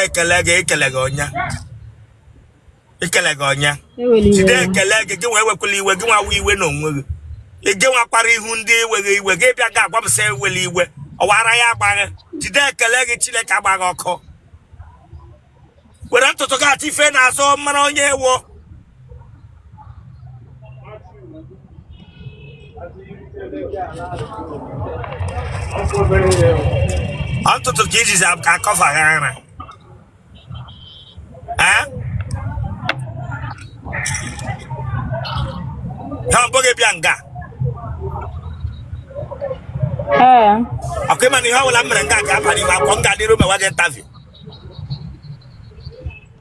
Ekele gị, ekele gị onye, ekele gị onye. Ewela iwe. Jide ekele gị, gị nwa ewekwala iwe, gị nwa wụ iwe n'onwe gị, gị nwa kwara ihu ndị eweghị iwe, gị bịa ga agwa m sị ewela iwe, ọwara ya agbaghị. Jide ekele gị, Chineke agbaghị ọkụ. Were ntụtụ gị achị ife n'azụ mara onye ewo. Ọ ntụtụ ka ijizi akọva gị ara. Ee? Ha mbụ gị bịa nga. Ee. Ọkwa ịma na ihe ọbụla m mere nga ga-aba n'ihu akwụkwọ, m ga-adịru mewa gị interview.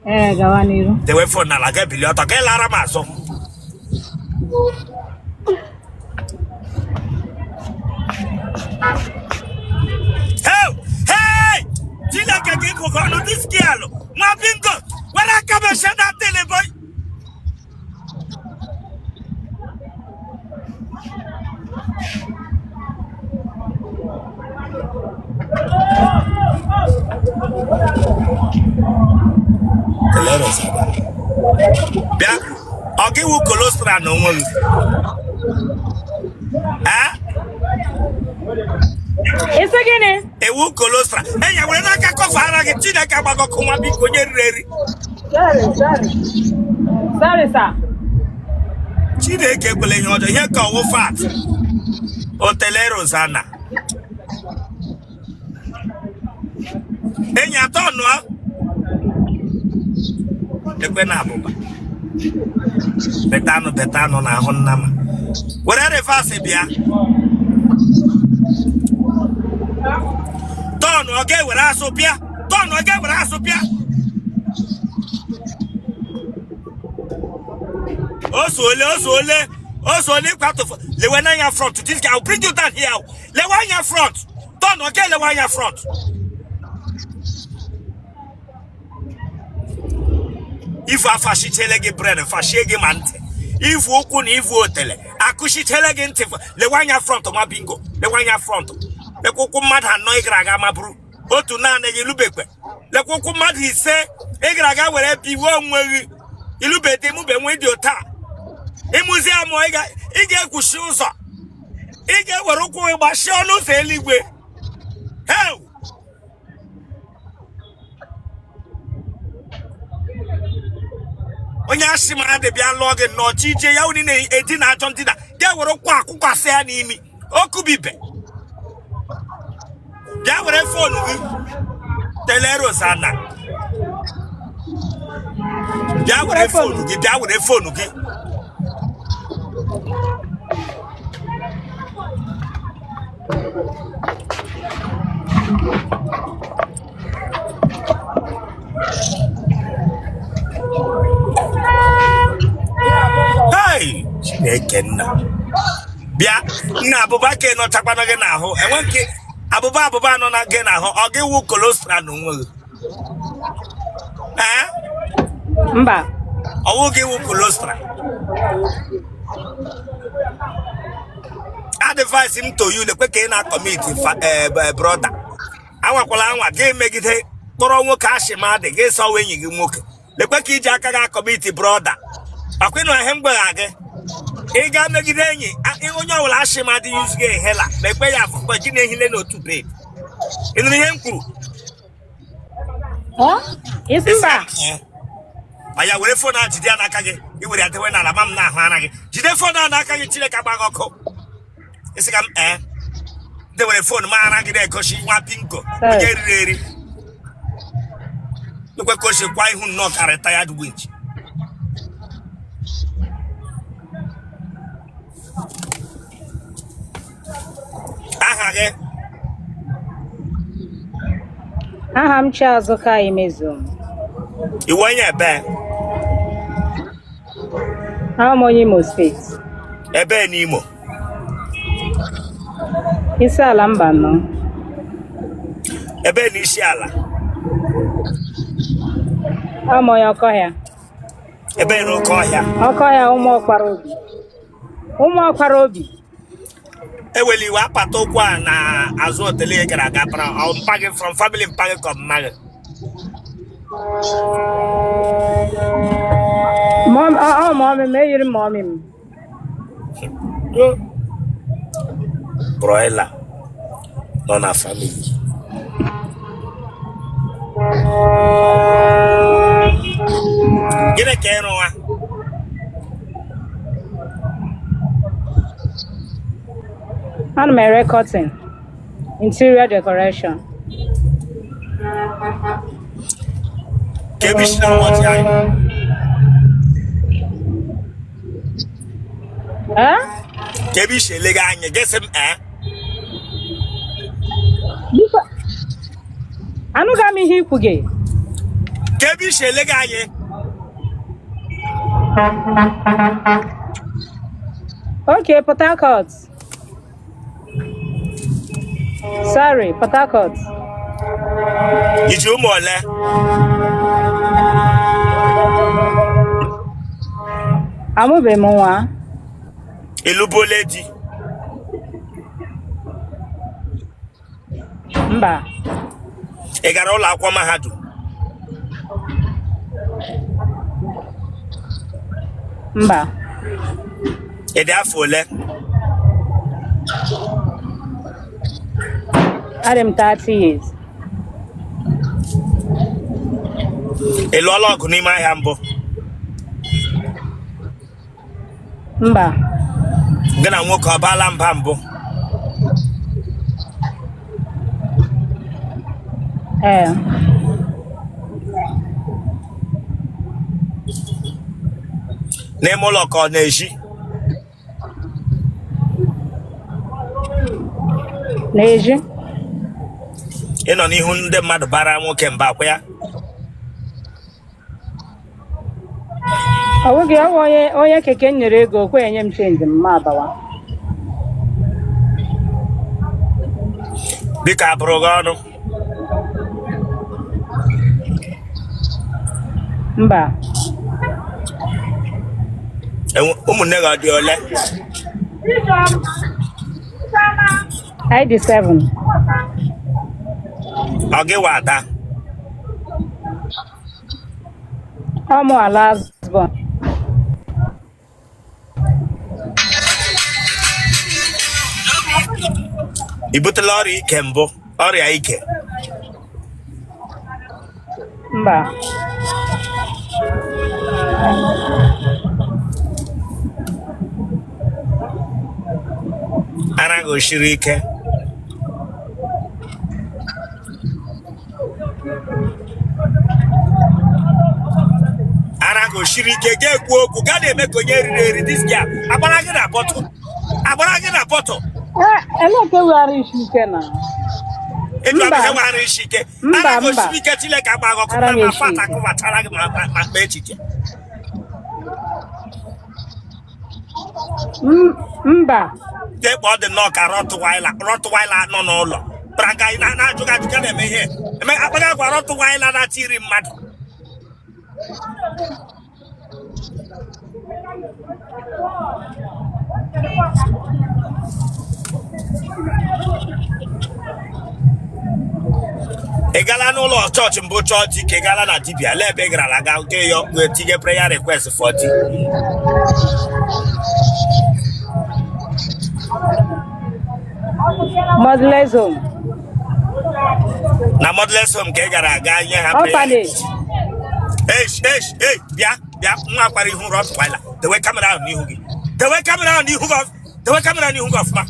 Ee, gawa n'iru. Dewe phone n'ala, ga ebili ọtọ ka ị lara m azụ. Hey! Hey! Chineke gị kụkọ ọnụ this girl nwa bingo were aka mechie na tele boy. Bịa, ọ gị wụ cholesterol na onwe gị? Ee? Ị sị gịnị? Ị wụ cholesterol. Enyi, were n'aka cover ara gị. Chineke agbaghị ọkụ nwa biko onye riri eri. Sorry, sorry. Sorry, sir. Chineke ekwela ihe ọjọọ, ihe ka ọwụ fat otele Rosanna. Enyi atọ nụọ ekwe na abụba betanụ betanụ na ahụ nna m were reverse bịa turn ọ ga-ewere azụ bịa turn ọ ga-ewere azụ bịa ozuole ozuole ozuole ịkwatụ lewe n'anya front. This guy will bring you down here. Lewe anya front, turn ọ ga-elewe anya front. Ifu afashichele gị brain, fashie gị ma ntị, ifu ụkwụ na ifu otele akụchichele gị ntị. Lewe anya front nwa bingo, lewe anya front. Lekwa ụkwụ mmadụ anọ ị gara aga maburu otu naanị gị lubekwe. Lekwa ụkwụ mmadụ ise ị gara aga were biwe onwe gị ilubete mube nwe dị otu a ịmụzi amụọ. Ị ga-ekwuchi ụzọ, ị ga-ewere ụkwụ gị gbachie ọnụ ụzọ eluigwe. Hell! Onye asị m adị bịa lụọ gị nnọọ ije ya wụrụ na-edina ajọ ndina, ga-ewere ụkwụ akụkwasị ya n'imi okubibe. Bịa were phone gị tele Rosanna. Bịa were phone gị, bịa were phone gị. Hey! Chineke nna, bịa nna, abụba ka nọchakwana gị n'ahụ, enwe nke abụba abụba nọ na gị n'ahụ. Ọ gị wụ cholesterol na onwe gị? Ee? Mba. Ọwụ gị wụ cholesterol? Advice m to you, lekwe ka ị na-acommit brother, anwakwala anwa gị megide kpọrọ nwoke ashịmadị gị sọwa enyi gị nwoke. Lekwe ka iji aka gị acommit brother. Ọkwa ịnụ ihe m gwara gị, ị ga megide enyi onye ọbụla ashịmadị use gị ehela ma ekwe ya afụkwa gị na-ehile n'otu bed. Ị nụrụ ihe m kwuru? Ị sị mba. Ma ya were phone a jide ya n'aka gị, i were ya dewe n'ala ma m na-ahụ ara gị. Jide phone a n'aka gị, Chineke agba gị ọkụ. Ị sị ka m ee dewere phone ma ara gị na-egosi nwa bingo onye riri eri. Ekwe ka o si kwa ihu nnọọ ka retired winch. Aha gị? Aha m Chiazụka Imezum. Ị wụ onye ebe? Aha m onye Imo State. Ebe n'Imo? Isiala Mbano. Ebe n'Isiala? Aha m onye Ọkọhịa. Ebe n'Okeọhịa? Ọkọhịa, Ụmụọkpara Obi. Ụmụọkpara Obi. Eweli iwe, apata ụkwụ a na azụ otele gara aga para ọ mpa gị, from family mpa gị ka mma gị? Ọ mummy m, eyiri m mummy m. Broiler nọ na family. Gịnị ka ị rụwa? Ana m ere curtain, interior decoration. Ka ebe isi na-awọchi anyị. Ee? Ka ebe isi elega anyị, gị sị m ee. Biko, anụghị m ihe ikwu gị. Ka ebe isi elega anyị. Okay, Port Harcourt. Sorry, Port Harcourt. Iji ụmụ ole? Amụbeghị m nwa. Ị lụbuola di? Mba. Ị gara ụlọ akwụkwọ mahadum? Mba. Ị dị afọ ole? Adị m 30 years. Ị lụọla ọgụ n'ime ahịa mbụ? Mba. Gị na nwoke ọ baala mba mbụ? Ee. N'ime ụlọ ka ọ n'ezi? N'ezi. Ị nọ n'ihu ndị mmadụ bara nwoke mba kwa ya? Ọ bụghị ọ bụ onye keke m nyere ego o kwe enye m change m ma abawa. Biko abụrụ gị ọnụ? Mba. Ụmụnne gị ọ dị ole? Anyị dị 7. Ọ gị wụ ada? Ọ mụ last born. I butela ọrịa ike mbụ? Ọrịa ike? Mba. Ara gị o shiri ike? Ara gị o shiri ike? Ga-ekwu okwu ga na-eme ka onye riri eri. This girl agbara gị na bottle, agbara gị na bottle. Ele nke weghara isi ike na Ịjụ Mba. abụghị nweghara isi ike. Mba, Ara gị mba. o shiri ike? Chineke agba gị ọkụ. Ara m ma esi fat ike. akụbachara gị ma kpee echiche. Mba. Ekpe ọ dị nnọọ ka Rottweiler nọ n'ụlọ praga na-ajụghị ajụga na-eme ihe eme akpaga agwa Rottweiler na-achọ iri mmadụ. Ị gala n'ụlọ chọọchị mbụ chọọ di ka ị gala na dibịa? Lee ebe ị gara aga nke ya tinye prayer request for di. Motherless home. Na motherless home ka ị gara aga nye ha prayer? Orphanage. Eish, eish, ei, bịa, bịa, nwa akwara ihu Rottweiler. Dewe camera ahụ n'ihu gị, dewe camera ahụ n'ihu gị, dewe camera n'ihu gị ọfụma.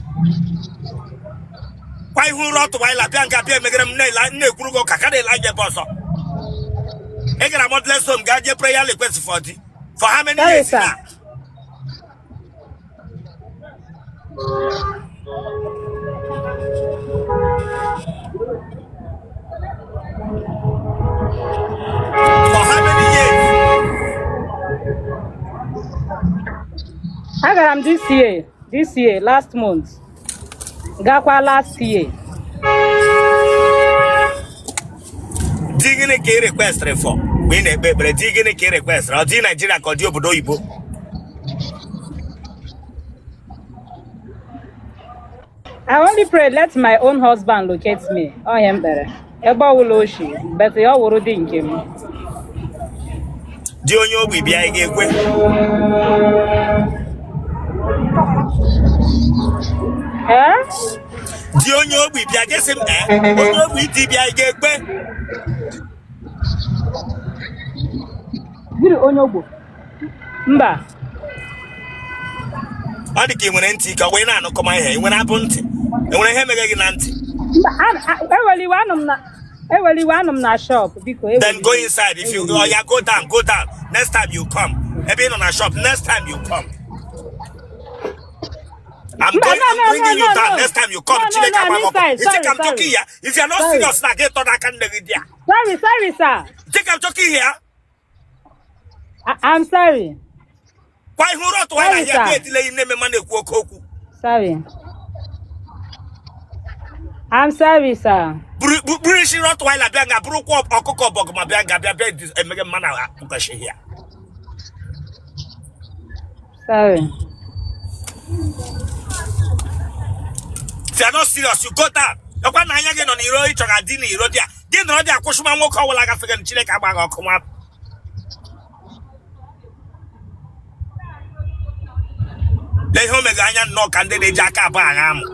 Kwa ihu Rottweiler, bịa nga, bịa emegere m na-ekwuru gị ụka ka na-ele anya ebe ọzọ. Ị gara motherless home gaa jee prayer request for di for how many Sorry, years sir. now? For how many years? Agara m this year, last month. Gakwa last year. Di gịnị ka ị requestịrị for mgbe ị na-ekpe ekpere? Di gịnị ka ị requestịrị? Ọ dị Naijiria ka ọ dị obodo oyibo? I only pray let my own husband locate me. Ọ ihe m kpere. Ebe ọbụla o shi, but ya ọ wụrụ di nke m. Di onye ogbi bịa, ị ga-ekwe? Ee? Di onye ogbi bịa, gị sị m ee, onye ogbi di bịa, ị ga-ekwe? Gịnị onye ogbo? Mba. Ọ dị ka ị nwere ntị ike, ọ wee na-anụkọma ihe. Ị nwere abụ ntị? E nwere ihe mere gị na ntị? Mba, ewela iwe, anọ m na ewela iwe, anọ m na shop, biko ewela Then go iwe. inside if you Ewela oh iwe. yeah, go down, go down. Next time you come, ebe ị nọ na shop, next time you come, I'm Mba, going, no, I'm no, no, bringing you no, down. no. Next time you come, No, no, Chineke no, I'm agba gị ọkụ. inside. You think Sorry, I'm joking sorry. here? If you are not Sorry. serious na gị tọ n'aka nne gị dị a. Sorry, sorry, sir. You think I'm joking here? I'm sorry. Kwa ihu rọtụ anyị Sorry, na ahịa sir. etile ihe na-eme ma na-ekwu oke okwu. Sorry. I'm sorry, sir. Buru isi rọtụ anyị na-abịa nga bụrụkwa ọkụkọ ọbọgụ ma bịa nga bịa bịa emeghe mma na akpụkashi ya. Sorry. If you are not serious, you go down. Ọkwa na anya gị nọ n'iro, ị chọrọ di n'iro dị a gị nọrọ dị akwụsịma nwoke ọbụla gafere, Chineke agba gị ọkụ nwa. Lee ihe o mega anya nnọọ ka ndị na-eji aka abụọ agha amụ.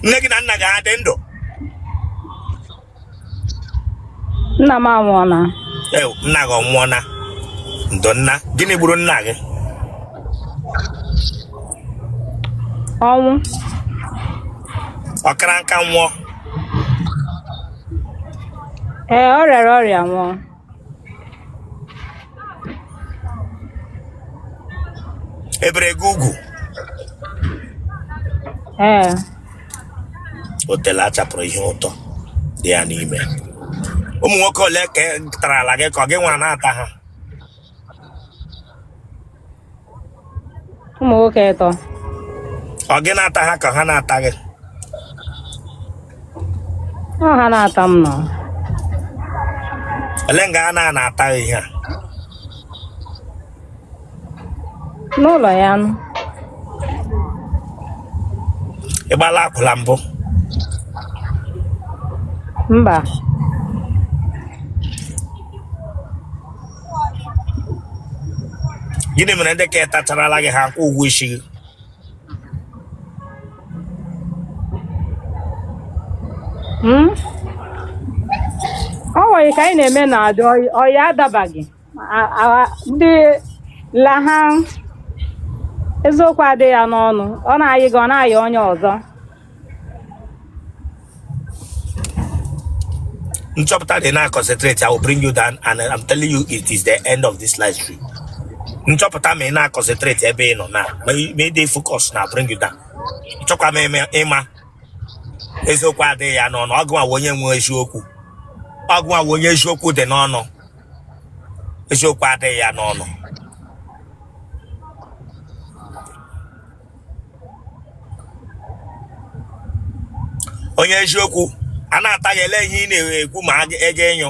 Nne gị na nna gị ha dị ndụ? Nna m anwụọla. Ee, nna gị ọ nwụọna? Ndo nna. Gịnị gburu nna gị? Ọnwụ. Ọ kara nka nwụọ? Ee, ọ rịara ọrịa nwụọ. E bere gị ugwu? Ee. Otele achapụrụ ihe ụtọ dị ya n'ime. Ụmụ nwoke ole ka tara ala gị ka ọ gị nwa na-ata ha? Ụmụ nwoke ịtọ. Ọ gị na-ata ha ka ha na-ata gị? Ọ ha na-ata m nọ. Ole nga a na-ata gị ihe a? N'ụlọ ya nụ. Ị gbala akwụla mbụ? Mba. Gịnị mere ndị ka tacharala gị ha akwụ ụgwọ isi gị? Hmm? Ọ nwere ka anyị na-eme na adị ọya adabaghị. Ndị la ha eziokwu adịghị ya n'ọnụ, ọ na-ayị gị, ọ na-ayị onye ọzọ. Nchọpụta dị na concentrate, I will bring you down and I'm telling you it is the end of this live stream. Nchọpụta ma ị na-concentrate ebe ị nọ na ma ị dị focus na bring you down. Nchọkwa m ịma eziokwu adịghị ya n'ọnụ. Ọ gụnwa onye nwe eziokwu, ọ gụnwa onye eziokwu dị n'ọnụ, eziokwu adịghị ya n'ọnụ. Onye eziokwu a na-ata gị, ele ihe ị na-ekwu ma ego enyo?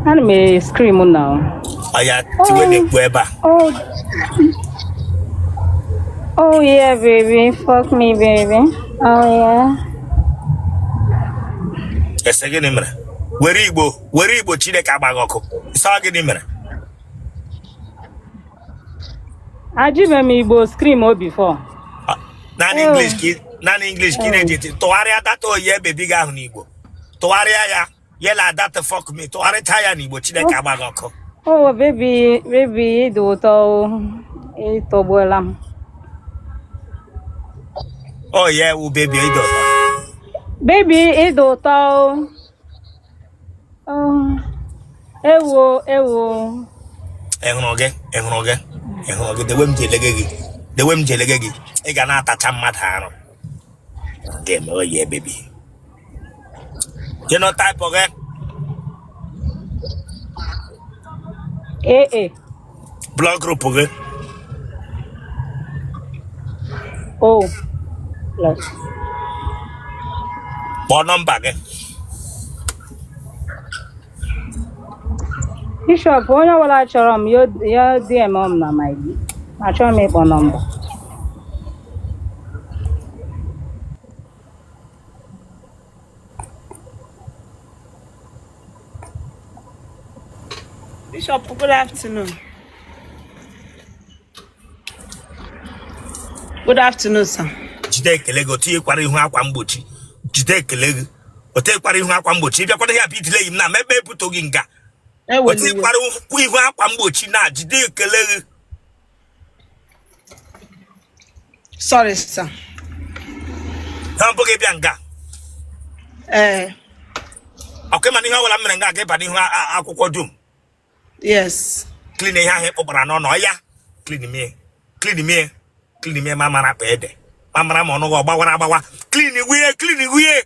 Ana m scream now. Ọ ya tiwe na-ekwu ebe a. Oh, oh yeah, baby. Fuck me, baby. Oh yeah. Ese gịnị mere? Were Igbo, were Igbo, Chineke agbaghị ọkụ. Ise ọ gịnị mere? Ajibe m Igbo scream o before. Naanị English ka naanị English ka ị na-eji eti. Tụgharịa that oh yeah baby gị ahụ n'Igbo. Tụgharịa ya yela that fuck me, tụgharịcha ya n'Igbo, Chineke agbaghị ọkụ. Oh baby, baby, ị dị ụtọ o. Ị tọgbuola m. Oh yeah, wu baby ị dị ụtọ. Baby, ị dị ụtọ o. Oh, ewo, ewo. Ị hụrụ gị, ị hụrụ gị, ị hụrụ gị, dewe m ji elege gị, dewe m ji elege gị, ị ga na-atacha mmadụ arụ. Ga-eme oh yeah baby. Genotype gị? AA. Blood group gị? O plus. Kpọọ nọmba gị. Bishop, onye ọbụla chọrọ m ya DM m na my achọrọ m ịkpọ nọmba. Bishop, good afternoon. Good afternoon, sir. Jide ekele gị otu ịkwara ihu akwa mgbochi. Jide ekele gị otu ịkwara ihu akwa mgbochi. Ịbịakwara ya bụ idile yi m na mekpe ebuto gị nga. Otu Ewela iwe. ịkwara ihu akwa mgbochi na jide ekele gị. Sorry, sir. Ha mbụ gị bịa nga. Eh, Ọkụ ịma na ihe ọbụla m mere nga aga ịba n'ihu akwụkwọ dum. yes. Clean ihe ahụ ị kpụkpara n'ọnụ ya. Clean mie. Clean mie. Clean mie ma mara akpa ede. Ma mara ma ọnụ gị ọ gbawara agbawa. Clean wie, clean wie.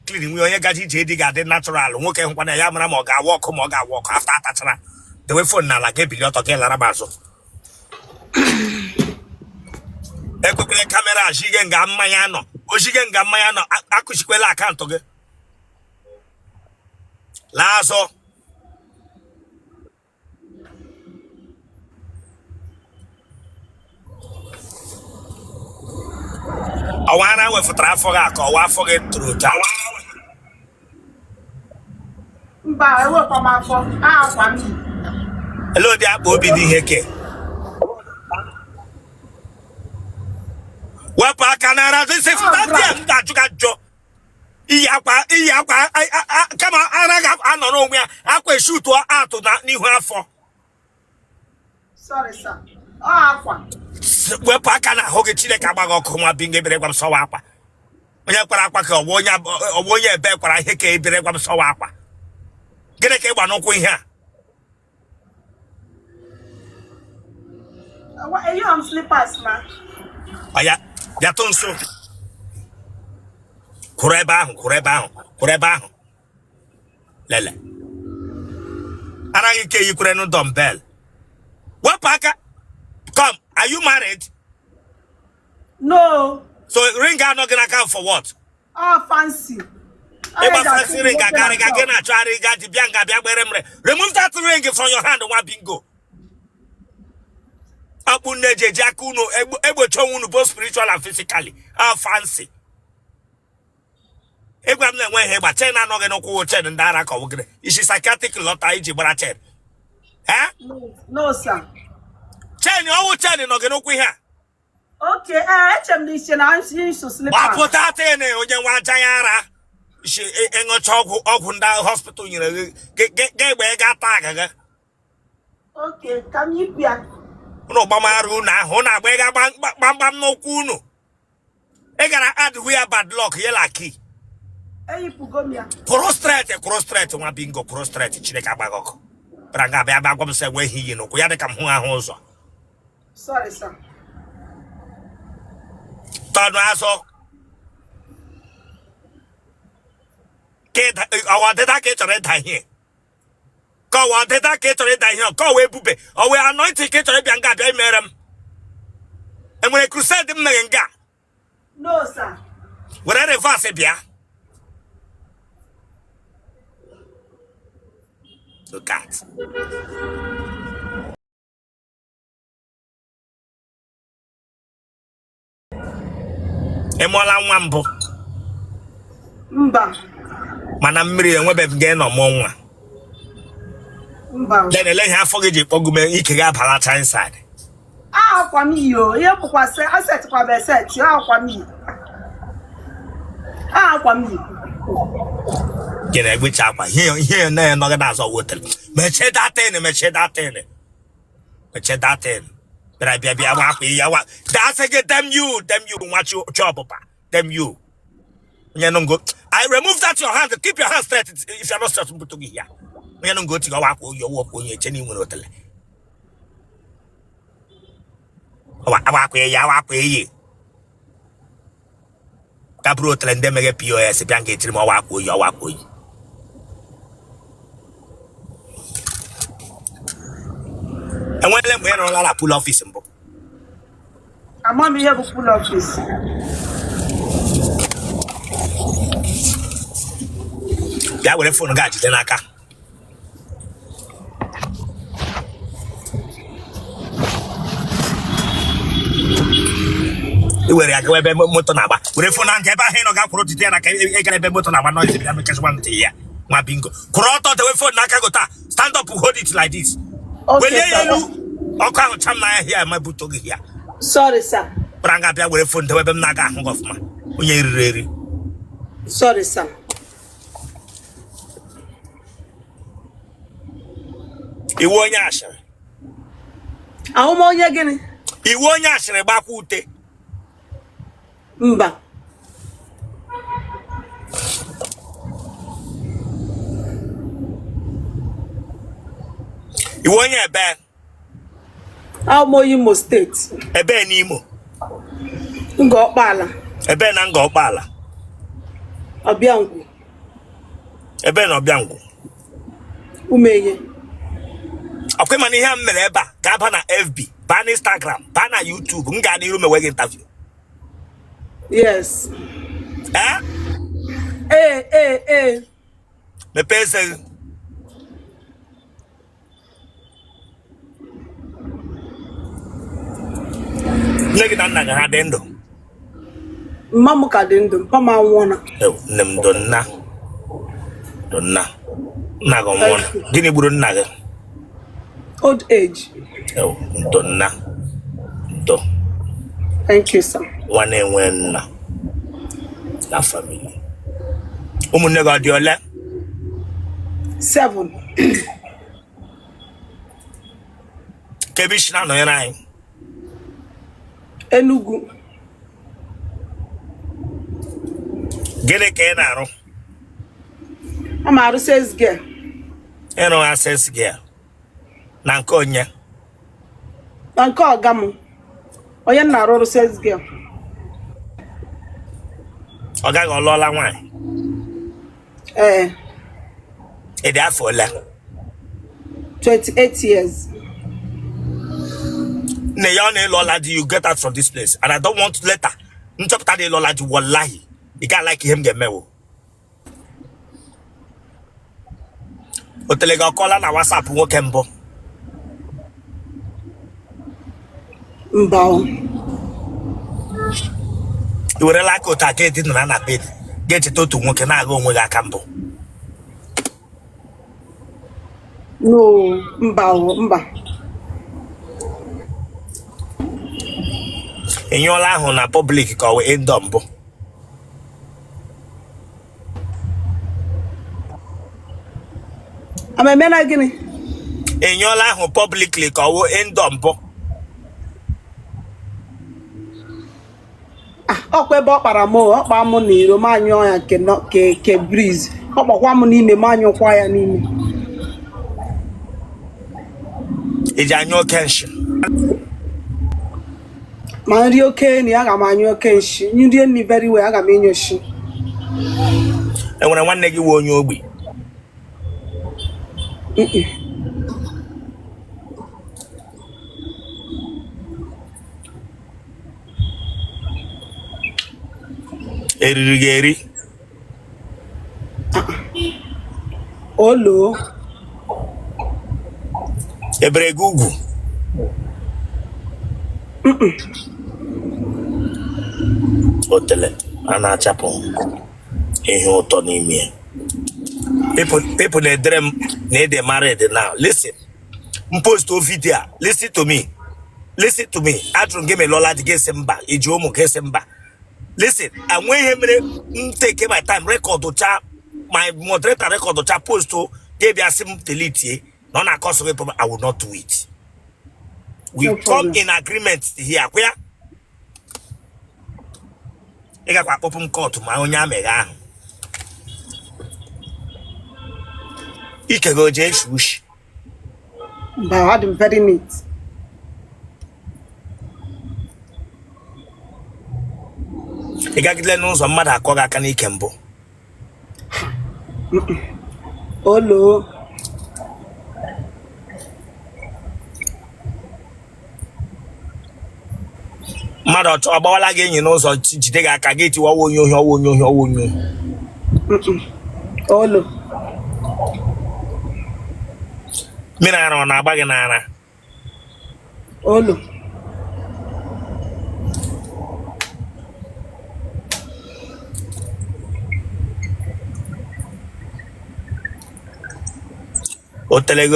Clean wie onye gaji ije di ga-adị natural. Nwoke hụkwana ya mara ma ọ ga-awa ọkụ ma ọ ga-awa ọkụ after atachara. Dewe phone n'ala ka ebili ọtọ ka ị lara m azụ. Ekwekwele camera azige nga mmanya nọ. Ozige nga mmanya nọ akụchikwela account gị. Laa azụ. Ọwa ara wefụtara afọ gị a ka ọwa afọ gị tụrụ ụta. Mba, ewekwa m afọ. Akwa m yi. Ele ụdị akpa obi dị ihe ke wepụ aka n'ara sị fụta ndị a m ga-ajụ gị ajụjụ. Iyi akwa iyi akwa kama ara ga-anọrọ onwe ya akwa eshutu atụ na n'ihu afọ. Sorry, sir. Ọ akwa. Wepụ aka n'ahụ gị. Chineke agbaghị ọkụ nwa bi nga gwa m sọwa akwa. Onye kwara akwa ka ọwa onye ọwa onye ebe kwara ihe ka ebere gwa m sọwa akwa. Gịnị ka ịgba n'ụkwụ ihe a? Eyi m slippers na. Ọya bịatụ nso, kwụrụ ebe ahụ, kwụrụ ebe ahụ, kwụrụ ebe ahụ. Lele anaghị ike yikwere nụ dumbbell. Wepụ aka. Come, are you married? No. So ring anọghị n'aka for what? Ọ fancy. Ịgba fancy ring agarịga gị na-achọgharị ga ji bịa nga bịa gbere mre. Remove that ring from your hand, nwa bingo. Akpụ nne eji eji aka unu egbochi onwe unu both spiritual and physically. A fancy ịgwa m na-enwe ihe ịgba chain anọghị n'ụkwụ chain ndị ara ka ọ wụgịrị isi psychiatric lọta iji gbara chain. Eh? No, sir. Chain ọwụ chain nọ gị n'ụkwụ ihe a. Okay, eh, eche m na iche na nso slippers. Gbapụta tin onye nwa aja ya ara isi ịṅụcha ọgwụ ọgwụ ndị hospital nyere gị ga egbe ga ata agaga. Okay, ka m yipụ ya. Unu gbamara unu ahụ unu agba ịga gbamgbam n'ụkwụ unu. Ị gara add where bad luck yela key. Eyipụgo m ya. Kwụrụ straight, kwụrụ straight, nwa bingo, kwụrụ straight. Chineke agbaghị ọkụ bịara nga abịa bịa gwa m sị enwe ihe iyi n'ụkwụ ya dị ka m hụ ahụ ụzọ. Sorry, sir. Tọnụ azụ ka ọwa ọdịda ka ị chọrọ ịda ihe ka ọwa ọdịda ka ị chọrọ ịda ihe ka ọwa ebube ọwa anointing ka ị chọrọ ịbịa nga abịa imere m. Enwere crusade m mere nga? No, sir. Were reverse bịa. Look at ị mụọla nwa mbụ? Mba. Mana mmiri enwebeghị gị nọ mụọ nwa? Mba. Then ele ihe afọ gị ji kpọgume ike gị abalacha inside? Akwa m yi o. Ihe bụkwa asetkwa bụ eset. Akwa m yi. Akwa m yi. Gị na-egbecha akwa ihe ihe na-enọgị n'azụ wotere. Mechie that thing, mechie that thing, mechie that thing. Bịara bịa bịa nwa akwa ya wa dasị gị. Damn you, damn you, nwa chi ọpụpa. Damn you, onye nụ ngo. I remove that your hand. Keep your hand straight. If you are not straight, mbutu gị ya. Onye nụ ngo tiga ọwa akwa oyi ọwa ọkwa onye eche na ị nwere otele ọwa awa akwa ya awa akwa eyi ka bụrụ otele ndị meghe POS bịa nga etiri m ọwa akwa oyi ọwa akwa oyi. Enweela mgbe ị rụrụla na pool office mbụ? Ama m ihe bụ pool office. Bịa were phone gị jide n'aka. I were ya gawa ebe moto na-agba, were phone na ntị ebe ahụ ị nọ ga kwụrụ jide ya n'aka. Ị gara ebe moto na-agba, noise bịa mekesịkwa ntị ya. Nwa bingo, kwụrụ ọtọ, dewe phone n'aka gị taa. Stand up, hold it like this. Okay, welie ya sir. elu, ọkụ ahụ cha m n'anya hịa ma buto gị ya. Sorry, sir. Kpara nga bịa were phone dewe ebe m na-aga ahụ gị ọfụma, onye riri eri. Sorry, sir. Ị wụ onye ashịrị? Ahụ m onye gịnị? Ị wụ onye ashịrị gbakwa ute? Mba. Ị wụ onye ebe? Ahụ m onye Imo State. Ebe n'Imo? Ngor Okpala. Ebe na Ngor Okpala? Ọbịangwu. Ebe na Ọbịangwu? Umenye. Ọkwa mana ihe a m mere ebe a ga-aba na FB, baa na Instagram, baa na YouTube. M gaa n'iru mewe gị interview? Yes. Ee? Ee, ee, ee. Mepee eze gị. Nne gị na nna gị ha dị ndụ? Mma m ka dị ndụ, mpa m anwụọla. Nne m ndo, nna ndo, nna nna gị nwụọla. Gịnị gburu nna gị? Old age. Ndo nna, ndo. Thank you, sir. Nwa na-enwe nna na family. Ụmụnne gị ọ dị ole? 7. Kee ebe i si na-anọnyere anyị? Enugu. Gịnị ka ị na-arụ? Ana m arụ sales girl. Ị rụwa sales girl na nke onye? Na nke ọga m, onye m na-arụ ọrụ sales girl. Ọga gị ọ lụọla nwaanyị? Ee. Ị dị afọ ole? 28 years. Nne ya ọ na ị lụọla di, you get out from this place, and I don't want later m chọpụta na ị lụọla di. Wallahi, ị ga like ihe m ga-emewo. Otele gị ọ kọọla na WhatsApp nwoke mbụ? Mba o. I werela aka otu aka edinara na bed, ga-echeta otu nwoke na-agha onwe gị aka mbụ? No, mba o, mba. Ị nyụọla ahụ na public ka ọ wee indoor mbụ? Ama eme na gịnị? Ị nyụọla ahụ publicly ka ọ wụ indoor mbụ? Ah, ọkwa ebe ọ kpara m, ọ kpa m n'iro, m anyụọ ya nke ke breeze. Ọ kpakwa m n'ime, m anyụkwa ya n'ime. I ji anyụ oke nshi? Ma nri oke nri, aga m anyụ oke nshi. Nri nri very well, aga m enyo nshi. Enwere nwanne gị wụ onye ogbi? Eriri gị eri? Olo. Ebere gị ugwu? Otele a na-achapụ ihe ụtọ n'ime ya. People na-edere m na ị dị married now. Listen, m post video a, listen to me, listen to me. Ajụrụ m gị ma ị lụọla di, gị sị mba. I ji ụmụ, gị sị mba. Listen, enwe ihe mere m take my time record cha, my moderator record cha, post gị bịa sị m delete na ọ na-acause gị problem. I will not do it. We No come problem. in agreement here, kwa ya ị gakwa akpọpụ m court ma onye amịgha ahụ ike gị o ji eshi ushi. Mba, adị m very neat. Ị gagidele n'ụzọ mmadụ akọ gị aka n'ike mbụ? Olo. Mmadụ ọ chọ agbawala gị enyi n'ụzọ, jide gị aka, gị tiwa, ọwụ onye ohi, ọwụ onye ohi, ọwụ onye ohi? Olo. Mmiri ara ọ na-agba gị n'ara? Olo. Otele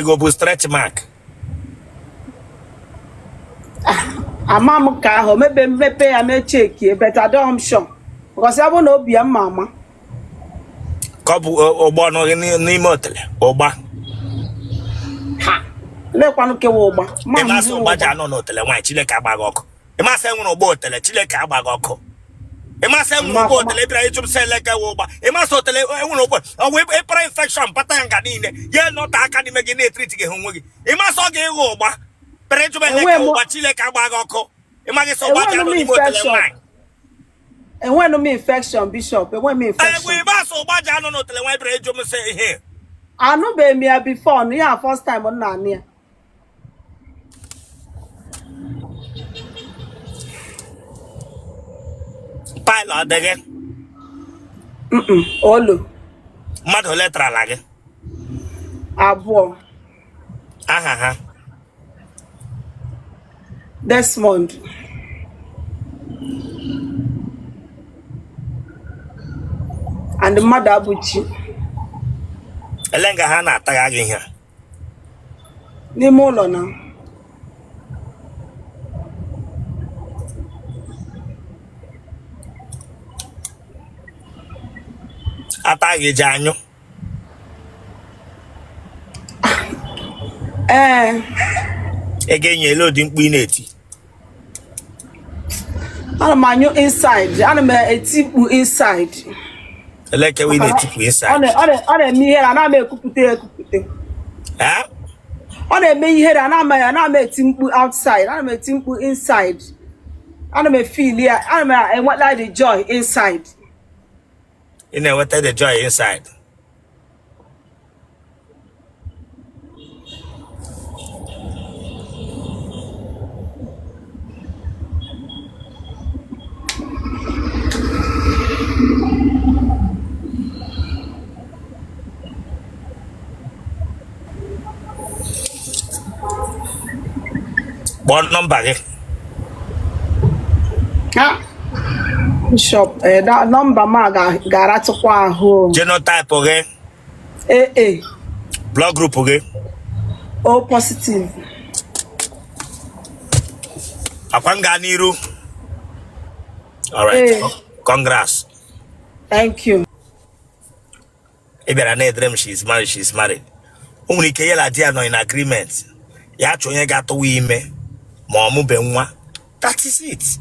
gị bụ stretch mark. Ama m ka ahụ mebe mmepe ya mee chekie, but adịghị m sure because ya bụ na obi ya mma ama. Ka ọ bụ ụgba ọnụ gị n'ime otele ụgba. Ha lekwanụ kewa ụgba. Ma Ị masị m ụgba ji anọ n'otele nwaanyị, Chineke agba gị ọkụ. Ị masị enwere ụgba otele, Chineke agba gị ọkụ. Ị masị enwere ụgba otele, bịara ịjụ m sị eleke wụ ụgba. Ị masị otele enwere ụgba ọwụ ịpara infection bata ya nga niile ya nọta aka n'ime gị na-etriti gị hụ onwe gị. Ị masị ọ ga-ịghọ ụgba bịara ịjụ m eleke ụgba, Chineke agba gị ọkụ. Ị maghị sị ụgba ji anọ n'ime otele nwaanyị. Enweghị m infection, Bishop, enweghị m infection. Egbe ịgba asụ ụgba ji anọ n'otele nwaanyị bịara ịjụ m sị ihe. Anụbeghị m ya before, nụ ya first time m na-anụ ya. Pile ọ dị gị? Olu. Mmadụ ole tarala gị? Abụọ. Aha ha? Desmond. And mmadụ abụchi. Ele nga ha na-atagha gị ihe a? N'ime ụlọ na. Ata gị ji anyụ? Ee. Ị ga-enye ele ụdị mkpu ị na-eti? Ana m anyụ inside, ana m eti mkpu inside. Ele kewa ị na-etipụ inside? Ọ na-eme ihere, ana m ekwupụta ya ekwupụta. Ọ na-eme ihere, ana m eti mkpu outside, ana m eti mkpu inside. Ana m efeel ya, ana m enweta the joy inside. Ị na-enweta the joy inside. Kpọọ nọmba gị. Bishop, nọmba m a ga-aratụkwa ahụ. Genotype gị? AA. Blood group gị? O positive. Akwa m gaa n'iru. All right. Ee. Congrats. Thank you. Ị bịara na-edere m she is married, she is married. O nwere ike ya na di ya nọ in agreement. Ya chọọ onye ga-atụwa ime ma ọ mụbe nwa. That is it.